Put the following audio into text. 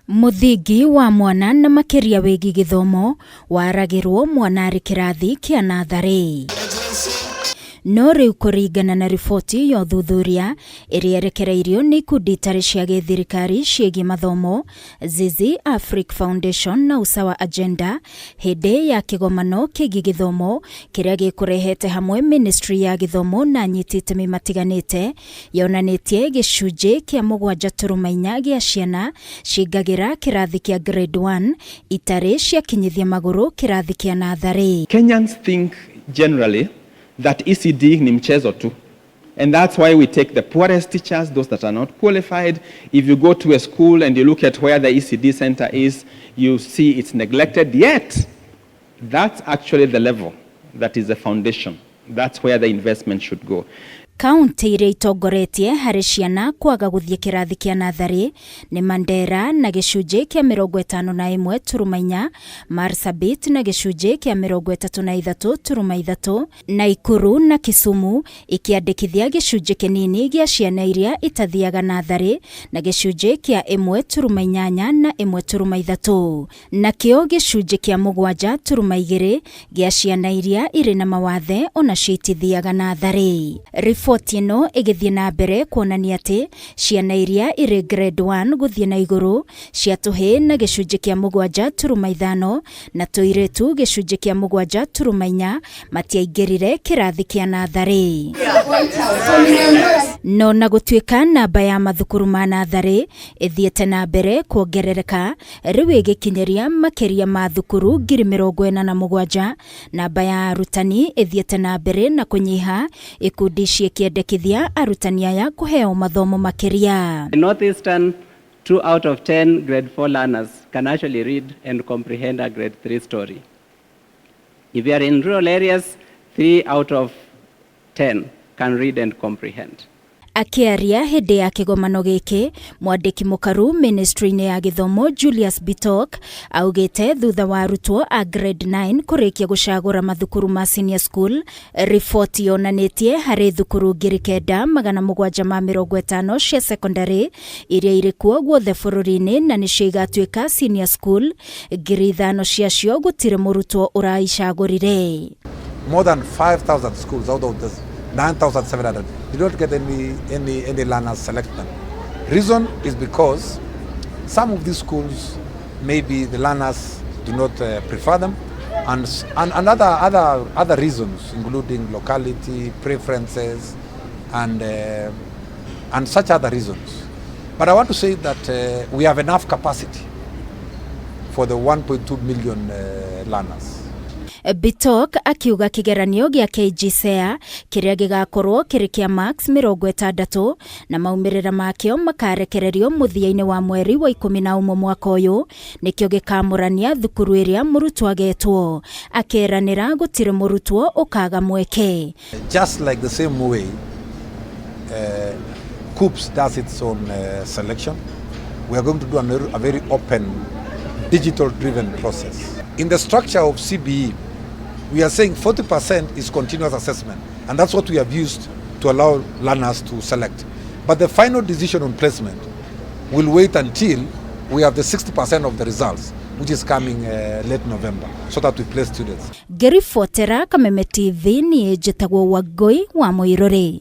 Mũthingi wa mwana na makĩria wĩgiĩ gĩthomo waragĩrwo mwana arĩ kĩrathi kĩa natharĩ. No rĩu kũringana na riboti ya ũthuthuria ĩrĩa ĩrekereirio nĩ ikundi itarĩ cia gĩthirikari ciĩgiĩ mathomo, Zizi Afrique Foundation na Usawa Agenda, hĩndĩ ya kĩgomano kĩgiĩ gĩthomo kĩrĩa gĩkũrehete hamwe Ministry ya gĩthomo na anyiti itemi matiganĩte, yonanĩtie gĩcunjĩ kĩa 7.4 gĩa ciana cingagĩra kĩrathi kĩa grade 1 itarĩ ciakinyithia magũrũ kĩrathi kĩa natharĩ. Kenyans think generally that ECD ni mchezo tu. And that's why we take the poorest teachers, those that are not qualified. If you go to a school and you look at where the ECD center is, you see it's neglected. Yet, that's actually the level that is the foundation. That's where the investment should go. Kaunti iria itongoretie harĩ ciana kwaga gũthiĩ kĩrathi kĩa natharĩ nĩ Mandera na gĩcunjĩ kĩa 51.4, Marsabit na gĩcunjĩ kĩa 33.3, Naikuru na Kisumu ikĩandĩkithia gĩcunjĩ kĩnini gĩa ciana iria itathiaga natharĩ na gĩcunjĩ kĩa 1.8 na 1.3, nakĩo gĩcunjĩ kĩa 7.2 gĩa ciana iria irĩ na mawathe onacio itithiaga natharĩ. Riboti ĩno ĩgĩthiĩ na mbere kuonania atĩ ciana iria irĩ grade 1 gũthiĩ na igũrũ cia tũhĩĩ na gĩcunjĩ kĩa 7.5 na tũirĩtu gĩcunjĩ kĩa 7.4 matiaingĩrire kĩrathi kĩa natharĩ. No na gũtuĩka namba ya mathukuru ma natharĩ ĩthiĩte na mbere kuongerereka, rĩu ĩgĩkinyĩria makĩria ma thukuru 47,000, namba ya arutani ĩthiĩte na mbere na kũnyiha, ikundi ciĩkĩendekithia arutani aya kũheo mathomo makĩria. In Northeastern, 2 out of 10 grade 4 learners can actually read and comprehend a grade 3 story. If you are in rural areas, 3 out of 10 can read and comprehend. Akĩaria hĩndĩ ya kĩgomano gĩkĩ, mwandĩki mũkaru ministry-inĩ ya gĩthomo Julius Bitok augĩte thutha wa arutwo a grade 9 kũrĩkia gũcagũra mathukuru ma senior school, riboti yonanĩtie harĩ thukuru 9750 cia secondary iria irĩ kuo guothe bũrũri-inĩ na nĩcio igatuĩka senior school, 5,000 ciacio gũtirĩ mũrutwo ũraicagũrire. More than 5,000 schools out of the 9,700 did not get any learners select them. Reason is because some of these schools, maybe the learners do not prefer them, and other reasons, including locality, preferences, and such other reasons. But I want to say that we have enough capacity for the 1.2 million learners. Bitok akiuga kĩgeranio gĩa KJSEA kĩrĩa gĩgakorwo kĩrĩ kĩa marks 60 na maumĩrĩra makĩo makarekererio mũthia-inĩ wa mweri wa 11 mwaka ũyũ nĩkĩo gĩkamũrania thukuru ĩrĩa mũrutwo agetwo, akeranĩra gũtirĩ mũrutwo ũkaga mweke. Just like the same way KUCCPS does its own selection, we are going to do a very open, digital-driven process. In the structure of CBE, we are saying 40% is continuous assessment, and that's what we have used to allow learners to select. But the final decision on placement will wait until we have the 60% of the results, which is coming late November, so that we place students. Ngĩribotera Kameme TV, niĩ njĩtagwo Wangũi wa Mũirũrĩ.